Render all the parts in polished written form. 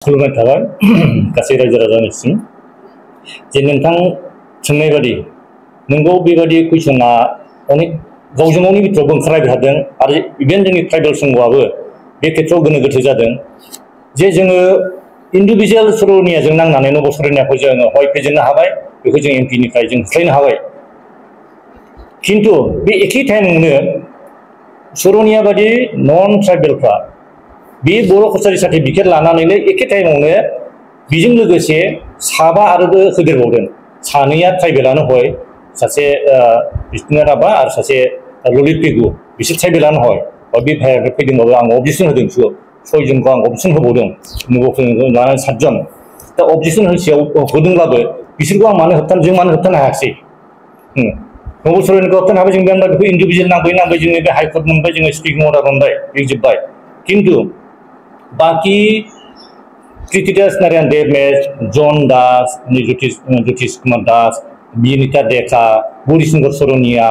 खुलुमनाय थाबाय गासै रायजो राजानिसिम जे नोंथां सोंनाय बादि नोंगौ बेबादि कुइसना अनेक गावजों गावनि बिथोरावबो ओंखारलायबाय थादों आरो इभेन जोंनि ट्राइबेल संघआबो बे खेथ्रआव गोनो गोथो जादों जे जोङो इन्डिभिजुवेल सर'नियाजों नांनानै नब सर'नियाखौ जोङो हय फेजेननो हाबाय बेखौ जों एमपिनिफ्राय जों होख्लायनो हाबाय खिन्थु बे एखे टाइमावनो सर'निया बादि नन ट्राइबेलफ्रा बे बर' कसारि सार्टिफिकेट लानानैनो एखे टाइमावनो बेजों लोगोसे साबा आरोबो होदेरबावदों सानैया ट्राइबेलानो हय सासे बिष्णु राभा आरो सासे ललित पेगु बिसोर ट्राइबेलानो हय बे भाइयानिफ्राय फैदोंबाबो आं अबजेक्सन होदों बिसोरखौ सयजनखौ आं अबजेक्सन होबावदों नबफोरखौ लानानै 7 जन दा अबजेक्सन होदोंब्लाबो बिसोरखौ आं मानो होबथानो हायाखिसै नब सर'नियाखौ होबथानो हाबाय जों बेखौ इन्डिभिजुवेल नांबाय जोंनि बे हाइकर्ट मोनबाय जोङो स्पिकिं अर्डार मोनबाय बे जोब्बाय किन्तु बाकी कृतिदास नारायण देव जन दास ज्योतिष कुमार दास बिनीता डेका गौरीशंकर सर'निया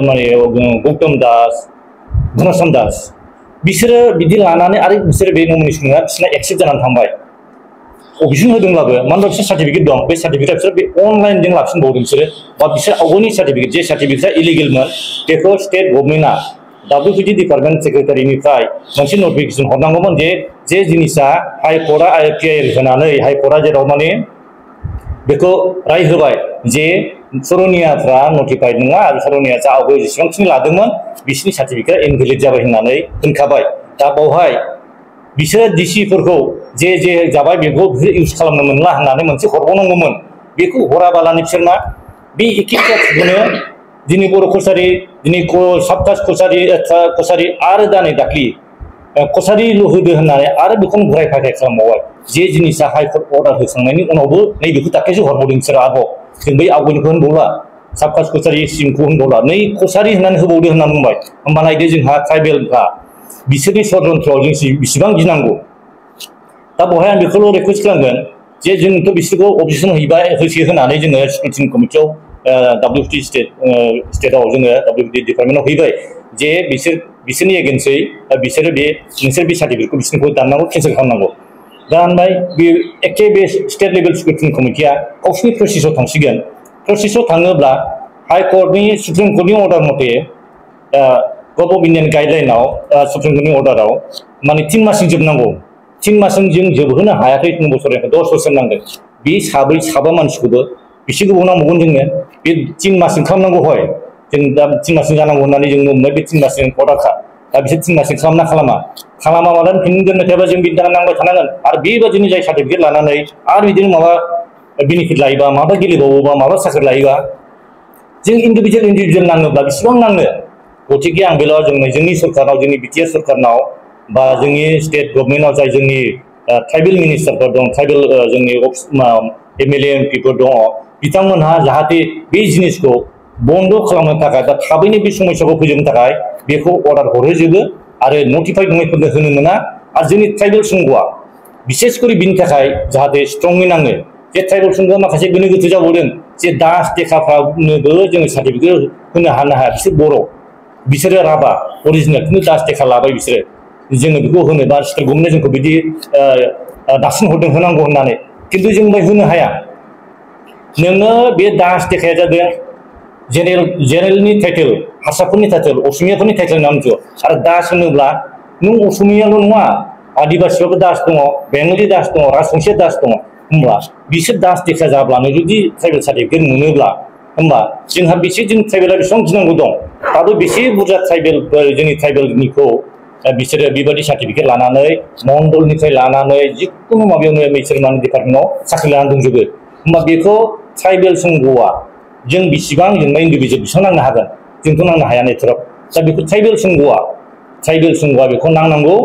माने गौतम दास घनश्याम दास बिसोरो बिदि लानानै आरो बिसोरो बे नमिनेसना बिसोरना एक्सेप्ट जानानै थांबाय अबजेक्सन होदोंब्लाबो मानो होनबा बिसोर सार्टिफिकेट दं बे सार्टिफिकेटआ बिसोर बे अनलाइनजों लाफिनबावदों बिसोरो बा बिसोर आवगायनि सार्टिफिकेट जे सार्टिफिकेटआ इलिगेलमोन बेखौ स्टेट गभर्नमेन्टआ WPD डिपार्टमेंट सेक्रेटारिनिफ्राय मोनसे नटिफिकेसन हरनांगौमोन जे जिनिसा हाइकर्टआ PIL होनानै हाइकर्टआ जेराव माने बेखौ राय होबाय जे सर'नियाफ्रा नटिफाइड नङा आरो सर'निया जा आवगाय जेसेबांखिनि लादोंमोन बिसोरनि सार्टिफिकेटआ इनभेलिड जाबाय होननानै होनखाबाय दा बावहाय बिसोर डिसिफोरखौ जे जाबाय बेखौ इउज खालामनो मोनला होननानै मोनसे हरबावनांगौमोन बेखौ हराबालानो बिसोर मा बे एखे बाथ्राखौनो दिनै बर' कसारि दिनै साबकास्ट कसारि आरो दा नै दाख्लि कसारिल' होदो होननानै आरो बेखौनो घुराय फाखाय खालामबावबाय जे जिनिसा हाइकर्ट अर्डार होखांनायनि उनावबो नैबेखौ दाख्लैसो हरबावदों बिसोर आरोबाव जों बै आवगायनिखौ होनबावला साबकास्ट कसारि सिमखौ होनबावला नै कसारि होननानै होबावदो होननानै बुंबाय होमबा नायदो जोंहा ट्राइबेलफ्रा बिसोरनि षड्यन्त्रआव जों बिसिबां गिनांगौ दा बेवहाय आं बेखौल' रिकुवेस्ट खालामगोन जे जोंथ' बिसोरखौ अबजेक्सन होनानै जोङो स्क्रुटिनि कमिटियाव WPD स्टेटआव जोङो WPD डिपार्टमेन्टआव हैबाय जे बिसोरनि एगेन्स्टै बिसोरो नोंसोर बे सार्टिफिकेटखौ बिसोरखौ दाननांगौ केन्सेल खालामनांगौ दा होनबाय बे एखे बे स्टेट लेभेल स्क्रुटिनि कमिटिया गावसिनि प्रसेसआव थांसिगोन प्रसेसआव थाङोब्ला हाइकर्टनि सुप्रिम कर्टनि अर्डार मथे गभ अफ इन्डियानि गाइडलाइनाव सुप्रिम कर्टनि अर्डाराव माने 3 मासजों जोबनांगौ 3 मासजों जों जोबहोनो हायाखै 9 बोसोरनिफ्राय 10 बोसोर नांदों बे साबा मानसिखौबो बेसे गोबाव नांबावगोन जोंनो बे 3 मासजों खालामनांगौ हय जों दा 3 मासजों जानांगौ होननानै जों मोनबाय बे 3 मासजों अर्डारखा दा बिसोर 3 मासजों खालामा माला फिन दोननो थायाबा जों बिनि थाखाय नांबाय थानांगोन आरो बेबादिनो जाय सार्टिफिकेट लानानै आरो बिदिनो माबा बेनिफिट लायोबा माबा गेलेबावोबा माबा साख्रि लायोबा जों इन्डिभिजुवेल नाङोब्ला बेसेबां नांनो गथिखे आं बेल' जोंनि सरकारनाव जोंनि BTR सरकारनाव बा जोंनि स्टेट गभर्नमेन्टआव जाय जोंनि ट्राइबेल मिनिस्टारफोर दं ट्राइबेल जोंनि MLA MPफोर दङ बिथांमोनहा जाहाथे बे जिनिसखौ बन्द खालामनो थाखाय दा थाबैनो बे समस्याखौ फोजोबनो थाखाय बेखौ अर्डार हरहोजोबो आरो नटिफाइड नङैफोरनो होनो मोना आरो जोंनि ट्राइबेल संघआ बिसेसकरि बिनि थाखाय जाहाथे स्ट्रंयै नाङो जे ट्राइबेल संघआ माखासे गोनो गोथो जाबावदों जे दास टेकाफ्रानोबो जोङो सार्टिफिकेट होनो हाया बिसोर बर' बिसोरो राभा अरिजिनेल खिन्थु दास टेका लाबाय बिसोरो जोङो बेखौ होनोबा स्टेट गभर्नमेन्टआ जोंखौ बिदि दासिन हरदों होनांगौ होननानै खिन्थु जों होनो हाया नोङो बे दास टेकाया जादों जेनेरेलनि टाइटेल हारसाफोरनि टाइटेल असमियाफोरनि टाइटेल होनना मिथियो आरो दास होनोब्ला नों असमियाल' नङा आदिबासियावबो दास दङ बेंगलि दास दङ राजबंसिया दास दङ होमब्ला बिसोर दास टेका जाब्लानो जुदि ट्राइबेल सार्टिफिकेट मोनोब्ला होमबा जोंहा जों ट्राइबेला बेसेबां गिनांगौ दं दाबो बेसे बुरजा ट्राइबेलफोर जोंनि ट्राइबेलनिखौ बिसोरो बेबायदि सार्टिफिकेट लानानै मण्डलनिफ्राय लानानै जिखुनु माबायावनो बिसोर माने डिपार्टमेन्टआव साख्रि लानानै दंजोबो होमबा बेखौ ट्राइबेल संघआ जों बेसेबां जेनेबा इन्डिभिजुवेल बेसेबां नांनो हागोन जोंथ' नांनो हाया नेथ्रप दा बेखौ ट्राइबेल संघआ बेखौ नांनांगौ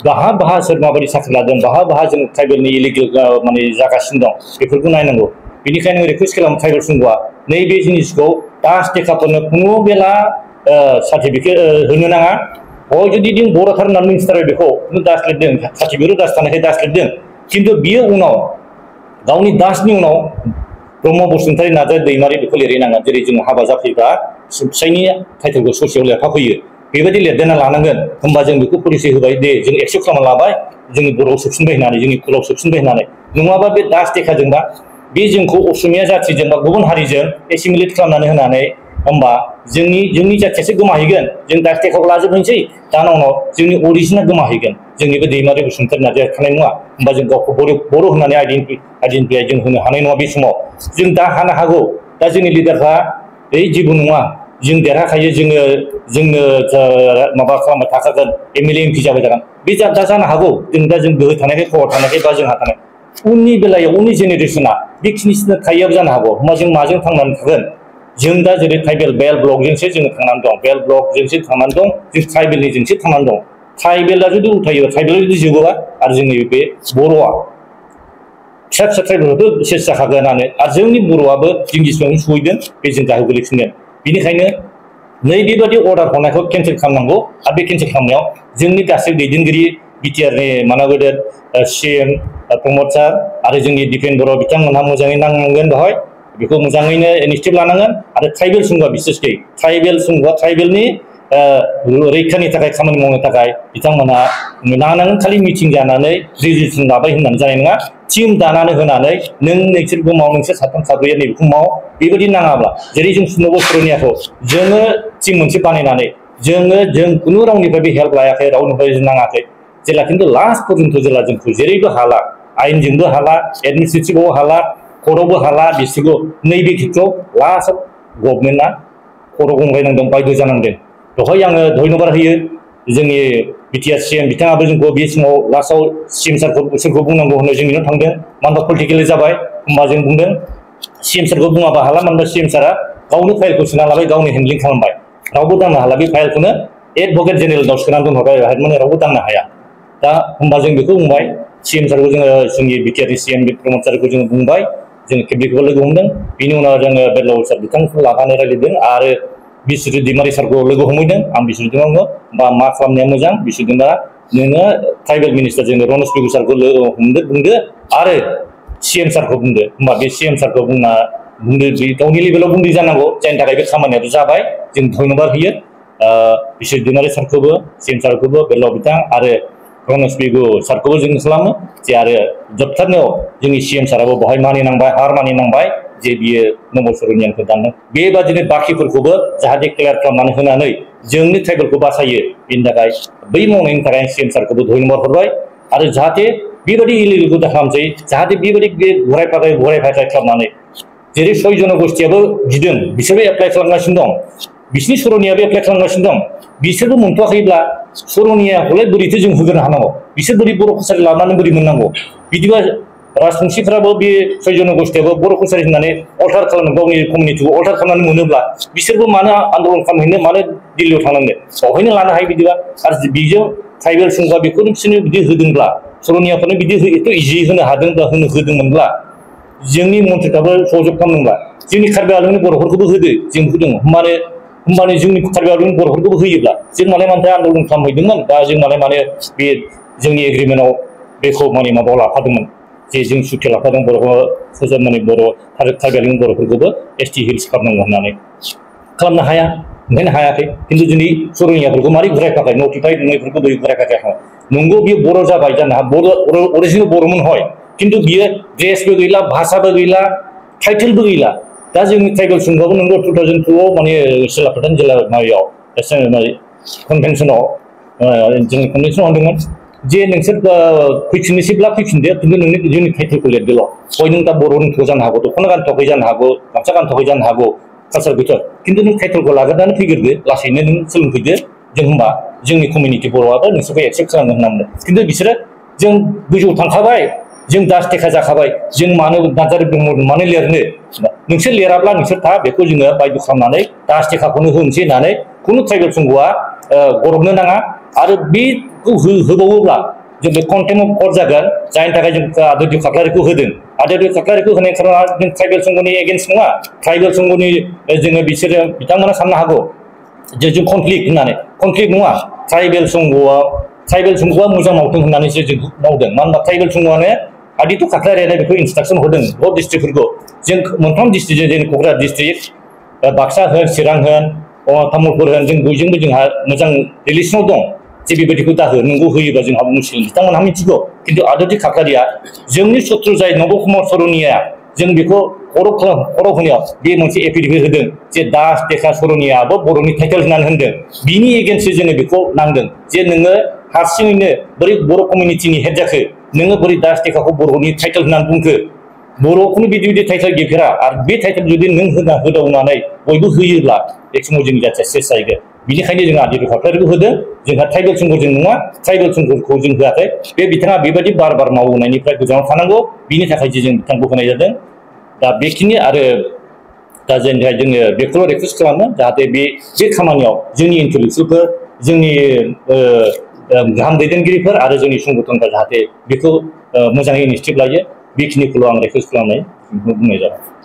बाहा सोर माबायदि साख्रि लादों बाहा जों ट्राइबेलनि इलिगेल माने जागासिनो दं बेफोरखौ नायनांगौ बेनिखायनो रिकुवेस्ट खालामो ट्राइबेल संघआ नैबे जिनिसखौ दास टेकाफोरनो खुनु बेला सार्टिफिकेट होनो नाङा हय जुदि नों बर'थार होननानै मिन्थिथारो बेखौ नों दास लिरदों सार्टिफिकेटआव दास थानायखाय दास लिरदों खिन्थु बियो उनाव गावनि दासनि उनाव ब्रह्म बसुमतारी नार्जारी दैमारि बेखौ लिरहैनांगोन जेरै जों हाबा जाफैब्ला फिसायनि टाइटेलखौ ससेयाव लेरफाफैयो बेबायदि लिरदेरना लानांगोन होमबा जों बेखौ पलिसि होबाय दे जों एक्सेप्ट खालामना लाबाय जोंनि बर'आव सोबसिनबाय होननानै जोंनि कुलाव सोबसिनबाय होननानै नङाबा बे दास देखाजोंबा बे जोंखौ असमिया जाथिजों बा गुबुन हारिजों एसिमिलेट खालामनानै होनानै होमबा जोंनि जाथियासो गोमाहैगोन जों दास देखाखौ लाजोबनोसै दानि उनाव जोंनि अरिजिना गोमाहैगोन जोंनि बे दैमारि बसुमतारी नार्जारिया थानाय नङा होमबा जों गावखौ बर' होननानै आइडेन्टिफाइ जों होनो हानाय नङा बे समाव जों दा हानो हागौ दा जोंनि लिडारफ्रा जेबो नङा जों देरहाखायो जोंनो माबा खालामबाय थाखागोन एमएलए एमपि जाबाय थागोन बे दा जानो हागौ जों गोहो थानायखाय पावार थानायखाय बा जोंहा थानाय उननि बेलायाव उननि जेनेरेसना बेखिनिसिम थायैयाबो जानो हागौ होमबा जों माजों थांनानै थागोन जों दा जेरै ट्राइबेल बेल ब्लकजोंसो जोङो थांनानै दं बेल ब्लकजोंसो थांनानै दं जों ट्राइबेलनिजोंसो थांनानै दं ट्राइबेला जुदि उथायो ट्राइबेला जुदि जोबोबा आरो जोंनि बे बर'आ फिसा फिसा ट्राइबेलथ' सेस जाखागोनानो आरो जोंनि बर'आबो जों जेसेबां सहैगोन बे जों गाहायाव गोलैफिनगोन बेनिखायनो नैबेबादि अर्डार हरनायखौ केन्सेल खालामनांगौ आरो बे केन्सेल खालामनायाव जोंनि गासै दैदेनगिरि बिटिआरनि मानागोदेर सिएम प्रमद सार आरो जोंनि दिपेन बर' बिथांमोनहा मोजाङै नांनांगोन बेवहाय बेखौ मोजाङैनो इनिसिएटिभ लानांगोन आरो ट्राइबेल संघआ बिसेसकै ट्राइबेल संघआ ट्राइबेलनि रैखानि थाखाय खामानि मावनो थाखाय बिथांमोनहा नांनांगोन खालि मिटिं जानानै रेजुलेसन लाबाय होननानै जानाय नङा टिम दानानै होनानै नोंसोरखौ माव नोंसोर साथाम साब्रैया नैबेखौ माव बेबायदि नाङाब्ला जेरै जों सुनब सरनियाखौ जोङो टिम मोनसे बानायनानै जों खुनु रावनिफ्रायबो हेल्प लायाखै रावनिफ्राय नाङाखै जेला खिन्थु लास्ट पर्यन्त जेला जोंखौ जेरैबो हाला आयेनजोंबो हाला एडमिनिस्ट्रेटिभआव हाला कर्टआवबो हाला बिसोरखौ नैबे खेत्रआव लास्टआव गभर्नमेन्टआ खर' गंग्लायनांदों बायद' जानांदों बेवहाय आङो धन्यबाद होयो जोंनि बिटिआर सिएम बिथाङाबो जोंखौ बे समाव लास्टआव सिएम सोरखौ बुंनांगौ होनो जों बेनाव थांदों मानो होनबा पलिटिकेलि जाबाय होमबा जों बुंदों सिएम सारखौ बुङाबा हाला मानो होनबा सिएम सारा गावनो फाइलखौ सोना लाबाय गावनो हेन्डलिं खालामबाय रावबो दांनो हाला बे फाइलखौनो एडभकेट जेनेरेलनाव सोनानै दोनहरबाय बेहाय माने रावबो दांनो हाया दा होमबा जों बेखौ बुंबाय सिएम सारखौ जोङो जोंनि बिटिआरनि सिएम प्रमद सारखौ जोङो बुंबाय जों खेबसेखौबो लोगो हमदों बिनि उनाव जोङो बेरलाव सार बिथांखौ लानानै रायज्लायदों आरो बिश्वजित दैमारि सारखौ लोगो हमहैदों आं बिश्वजितनावनो बा मा खालामनाया मोजां बिश्वजितआ नोङो ट्राइबेल मिनिस्टार जोङो रमेश बेगु सारखौ बुंदो आरो सिएम सारखौ बुंदो होमबा बे सिएम सारखौ बुंदो गावनि लेभेलाव बुंदो जानांगौ जायनि थाखाय बे खामानियाथ' जाबाय जों धन्यबाद होयो बिश्वजित दैमारि सारखौबो सिएम सारखौबो बेरलाव बिथां आरो रमेश बेगु सारखौबो जों खालामो जे आरो जोबथारनायाव जोंनि सिएम साराबो बहाय मानिनांबाय हार मानिनांबाय जे बियो नम्बर सरनियानखौ दानदों बेबादिनो बाखिफोरखौबो जाहाथे क्लियार खालामनानै होनानै जोंनि ट्राइबेलखौ बासायो बेनि थाखाय बै मावनायनि थाखाय सिएम सारखौबो धन्यबाद हरबाय आरो जाहाथे बेबायदि इलिगेलखौ दा खालामसै जाहाथे बेबायदि बे घराय फाखाय खालामनानै जेरै 6 जनगोष्ठियाबो गिदों बिसोरबो एप्लाइ खालामगासिनो दं बिसोरनि सरनियाबो एप्लाइ खालामगासिनो दं बिसोरबो मोनथ'वाखैब्ला सरनियाखौलाय बोरैथो जों होग्रोनो हानांगौ बिसोर बोरै बर' कसारि लानानै बोरै मोननांगौ बिदिबा राजबंसिफ्राबो बे 6 जनगोष्ठियाबो बर' कसारि होननानै अल्टार खालामनो गावनि कमिउनिटिखौ अल्टार खालामनानै मोनोब्ला बिसोरबो मानो आन्दलन खालामहैनो मानो दिल्लीयाव थांनांनो बावहायनो लानो हायो बिदिबा आरो बेजों ट्राइबेल संघआ बेखौ बिसोरनो बिदि होदोंब्ला सरनियाफोरनो बिदि एथ' इजि होनो हादोंब्ला होदोंमोनब्ला जोंनि मन्थ्रिफ्राबो सहयोग खालामदोंब्ला जोंनि कार्बि आंलंनि बर'फोरखौबो होदो जों होदों होमबानो जोंनि कार्बि आंलंनि बर'फोरखौबो होयोब्ला जों मालाय मानोथो आन्दलन खालामहैदोंमोन दा जों माने बे जोंनि एग्रिमेन्टआव बेखौ माने माबायाव लाफादोंमोन जे जों सुखि लाफादों बर'खौ माने बर' कार्बि आंलंनि बर'फोरखौबो एसटि हिल्स खालामनांगौ होननानै खालामनो हाया ओंखायनो हायाखै खिन्थु जोंनि सरनियाफोरखौ मारै घुरायफाखाय नटिफाइड नङैफोरखौ बोरै घुरायफाखाय नंगौ बियो बर' जाबाय जानो बर' अरिजिनेल बर'मोन हय खिन्थु बियो ड्रेसबो गैला भाषाबो गैला टाइटेलबो गैला दा जोंनि ट्राइबेल संघआबो नंगौ 2002आव माने सिलापथान जिल्ला माबायाव कनभेनसनाव जोंनि कनभेनसनाव होनदोंमोन जे नोंसोर फैफिननोसैब्ला फैफिनदो खिन्थु नोंनि जोंनि टाइटेलखौ लिरदोल' हय नों दा बर'निखौ जानो हागौ दख'ना गानथ'वाखै जानो हागौ गामसा गानथ'वाखै जानो हागौ कालसार गैथ'आ खिन्थु नों टाइटेलखौ लाग्रोनानै फैग्रोदो लासैनो नों सोलोंफैदो जों होनबा जोंनि कमिउनिटि बर'आबो नोंसोरखौ एक्सेप्ट खालामनो होननानै खिन्थु बिसोरो जों गोजौआव थांखाबाय जों दास देखा जाखाबाय जों मानो नार्जारि ब्रह्म मानो लिरनो नोंसोर लिराब्ला नोंसोर था बेखौ जोङो बायद' खालामनानै दास देखाखौनो होनोसै होननानै खुनु ट्राइबेल संघआ गरबनो नाङा आरो बेखौ होबावोब्ला जों बे कन्टेम्प अफ कर्ट जागोन जायनि थाखाय जों आदित्य खाख्लारिखौ होदों आदित्य खाख्लारिखौ होनाय खार'ना जों ट्राइबेल संघनि एगेन्स्ट नङा ट्राइबेल संघनि जोङो बिसोरो बिथांमोना साननो हागौ जे जों कनफ्लिक्ट होननानै कनफ्लिक्ट नङा ट्राइबेल संघआ मोजां मावथों होननानैसो जों मावदों मानो होनबा ट्राइबेल संघआनो आदित्य खाख्लारियानो बेखौ इन्सट्राक्सन हरदों बर' डिस्ट्रिक्टफोरखौ जों मोनथाम डिस्ट्रिक्ट जोंनि क'क्राझार डिस्ट्रिक्ट बाक्सा होन चिरां होन तामुलपुर होन जों बयजोंबो जोंहा मोजां रिलेसनाव दं जे बेबायदिखौ दाहो नंगौ होयोबा जोंहाबो मुस्किल बिथांमोनहा मिथिगौ खिन्थु आदति खाख्लारिया जोंनि शत्रु जाय नब कुमार सरनिया जों बेखौ खर' होनायाव बे मोनसे एफिडेभिट होदों जे दास देखा सरनियाबो बर'नि टाइटेल होननानै होनदों बिनि एगेन्स्टै जोङो बेखौ नांदों जे नोङो हारसिङैनो बोरै बर' कमिउनिटिनि हेड जाखो नोङो बोरै दास देखाखौ बर'नि टाइटेल होननानै बुंखो बर'खौनो बिदि टाइटेल गैफेरा आरो बे टाइटेल जुदि नों होदावनानै बयबो होयोब्ला बे समाव जोंनि जाथिया सेस जाहैगोन बिनिखायनो जोंहा आदित्य खाख्लारिखौ होदों जोंहा ट्राइबेल समखौ जों नङा ट्राइबेल समखौ जों होआखै बे बिथाङा बेबायदि बार मावनायनिफ्राय गोजानाव थानांगौ बिनि थाखाय जों बिथांखौ होनाय जादों दा बेखिनि आरो दा जोंनि थाखाय जोङो बेखौल' रिकुवेस्ट खालामो जाहाथे बे खामानियाव जोंनि इन्टेलेक्सुयेलफोर जोंनि गाहाम दैदेनगिरिफोर आरो जोंनि संगठनफोरा जाहाथे बेखौ मोजाङै इनिशिएटिभ लायो बेखिनिखौल' आं रिकुवेस्ट खालामनाय बुंनाय जाबाय